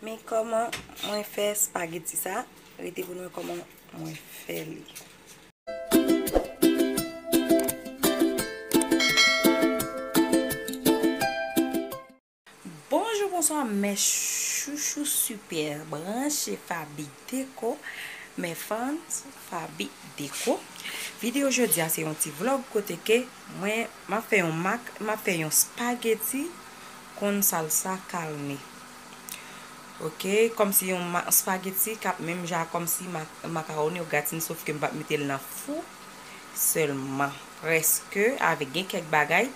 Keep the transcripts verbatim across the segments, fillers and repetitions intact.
Men kòman mwen fè spageti sa, rete pou nou wè kòman mwen fè li. Bonjou, bonswa, mes chouchous super branche Faby Déco, mes fans Faby Déco. Videyo jodi a se yon ti vlog kote ke mwen, m ap fè yon mak, m ap fè yon spageti kon salsa carne. Ok, kòmsi yon ma-, spageti k ap menm jan kòmsi ma-, makawoni ou gratine, sof ke m p ap mete l nan fou sèlman. Prèske, avèk gen kèk bagay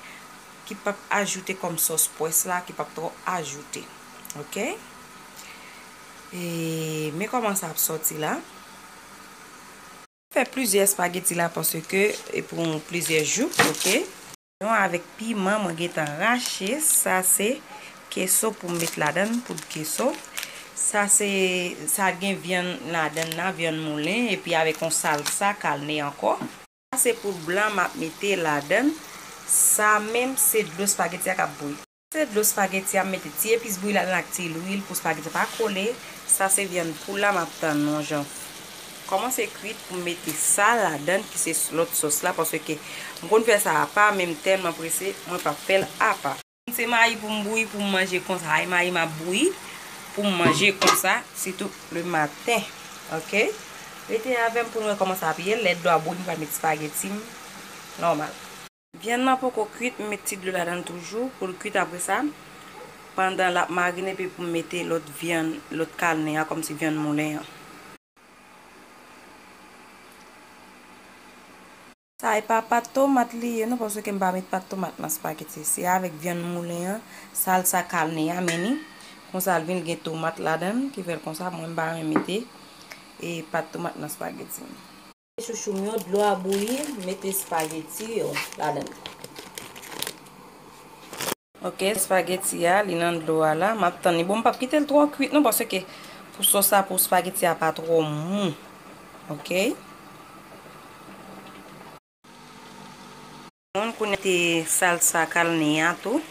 ki p ap ajoute kòm sòs pwès la, ki p ap twò ajoute. Ok? E, men kòman sa ap sòti la. Fè plizyè espageti la paske e pou plizyè jou, ok? Yon avèk piman mwen gentan rache, sa se keso pou m met ladan, poud keso. Sa se, sa gen vyann ladan nan, vyann moulen, epi avèk yon salsa carne ankò. Sa se poud blan m ap mete ladan. Sa menm se dlo espageti a k ap bouyi. Se dlo espageti a, m mete ti epis bouyi ladan ak ti lwil pou espageti a pa kole. Sa se vyann poul la, m ap tann yon jan kòmanse kwit pou m mete sa ladan ki se lòt sòs la, paske m konn fè sa apa, men m tèlman prese, mwen p ap fè l apa. Se mayi pou m bouyi, pou m manje konsa. Ay mayi m ap bouyi pou m manje konsa, sitou le maten. Ok? Rete avè m pou nou wè kòman sa ap ye. Lè dlo a bouyi, m pral met espageti m nòmal. Vyann nan poko kwit, m met ti dlo ladan toujou pou l kwit apre sa. Pandan l ap marine, epi pou m mete lòt vyann, lòt carne a, kòmsi vyann moulen an. Sa e pa pat tomat li ye non, paske m pa met pat tomat nan spageti. Se avèk vyann moulen an, salsa carne a, men ni konsa l vin gen tomat ladan, ki fè l konsa, mwen m pa renmen mete, e, pat tomat nan spageti m. Chouchou m yo, dlo a bouyi, mete espageti yo ladan. Ok, espageti a, li nan dlo a la. M ap tann li. Bon, m p ap kite l twò kwit non, paske pou sòs la, pou espageti a pa twò mou. Ok? Moun konnen te salsa carne a tou.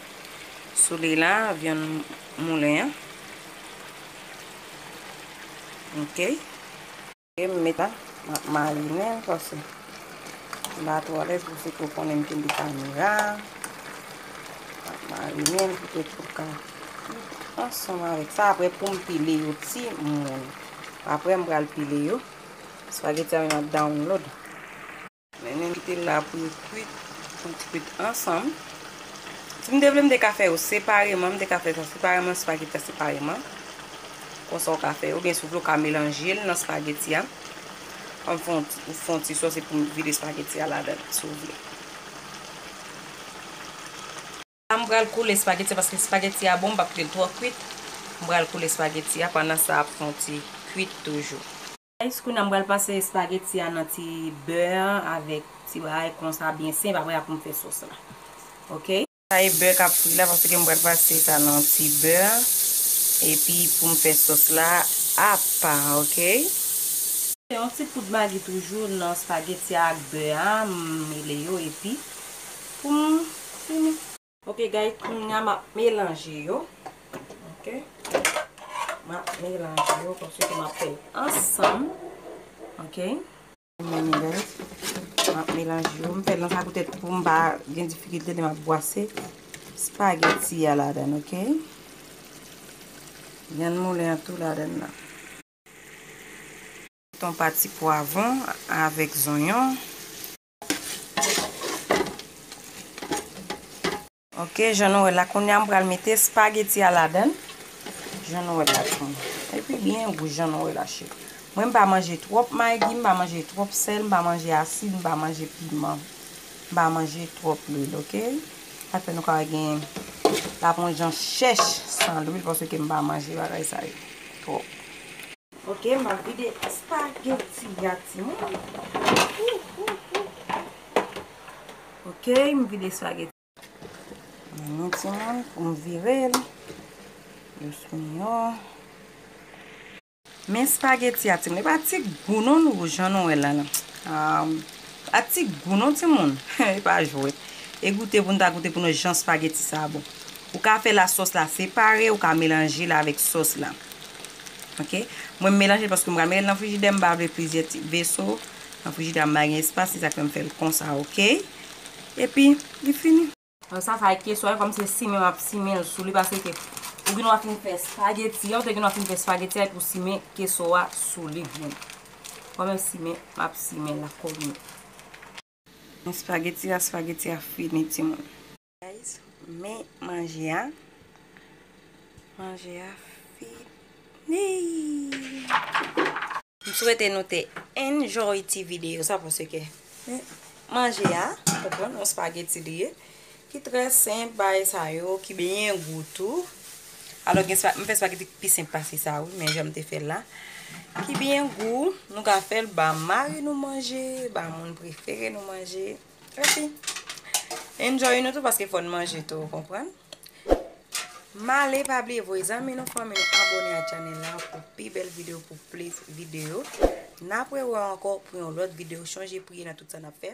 Sou li la, vyann moulen an. Ok. E m met la, m ap marinen l, paske m pa twò alèz pou se ke w konnen m kenbe kamera. M ap marinen l poutèt pou l ka ansanm avèk sa. Apre pou m pile yo timoun. Apre m pral pile yo. Espageti a menm ap download. Men, men kite l la pou yo kwit, pou yo kwit ansanm. Si m te vle, m te ka fè yo separeman, m te ka fè sa separeman, espageti a separeman. Konsa w ka fè yo, oubyen si w vle, w ka melanje l nan espageti a. Kòm fè yon ti, ou fè yon ti sòs, epi w vide espageti a ladan, si w vle. La, m pral koule espageti a, paske espageti a bon, m p ap kite l twò kwit. M pral koule espageti a, pandan sa ap fè yon ti kwit toujou. Guys, kounye a m pral pase espageti a nan ti bè avèk ti bagay konsa byen senp, apre a pou m fè sòs la. Ok? Sa e bè k ap fri la, paske m pral pase sa nan ti bè, epi pou m fè sòs la apa, ok? Se yon ti poud magi toujou nan espageti a ak bè a, m mele yo, epi pou m fini. Ok, guys, kounye a m ap melanje yo. Ok. M ap melanje yo, paske m ap fè yo ansanm. Ok. Men, guys, m ap melanje yo. M fè l nan sa poutèt pou m pa gen difikilte lè m ap bwase espageti a ladan, ok. Vyann moulen an tou ladan nan. Yon pati pwavwon avèk zonyon. Ok, jan nou wè la, kounye a m pral mete espageti a ladan. Jan nou wè la, tou. Epi byen gou, jan nou wè la, cheri. Mwen, m pa manje twòp magi, m pa manje twòp sèl, m pa manje asid, m pa manje piman. M pa manje twòp lwil, ok? Sa fè nou ka wè gen, l ap yon jan chèch san lwil, paske m pa manje bagay sa yo twòp. Ok, m ap vide espageti a, timoun. Ok, m vide espageti. Men, timoun, pou m vire l. Dous miyo. Men espageti a, timoun. E pa ti gou non, nou, jan nou wè la, la. Ah, pa ti gou non, timoun. E pa jwèt. E goute pou n ta goute pou nou jan espageti sa bon. Ou ka fè la sòs la separe, ou ka melanje l avèk sòs la. Ok? Mwen m melanje l paske m pral mete l nan frijidè, m pa vle plizyè ti veso. Nan frijidè a m pa gen espas, se sa k fè m fè l konsa, ok? Epi, li fini. Sa, sa e keso a, kòm se simen m ap simen l sou li, paske ou gen dwa fin fè espageti a, ou te gen dwa fin fè espageti a, epi ou simen keso a sou li menm. Mwen menm simen, m ap simen l la kòm li. Espageti a, espageti a fini, timoun. Guys, men manje a. Manje a fini. M swete nou te enjoy ti videyo sa, paske, men, manje a, konprann, yon spaghetti li ye, ki trè senp, bagay sa yo, ki byen gou tou. Alò, gen spa-, m fè spaghetti ki pi senp pase sa, wi, men jan m te fè l la. Ki byen gou, nou ka fè l ba mari nou manje, ba moun prefere nou manje. Epi, enjoy nou tou, paske fò n manje tou, ou konprann? M ale, pa bliye voye zanmi nou, fanmi nou abòne a channel la pou pi bèl videyo, pou plis videyo. N ap rewè ankò pou yon lòt videyo. Chonje priye nan tout sa n ap fè.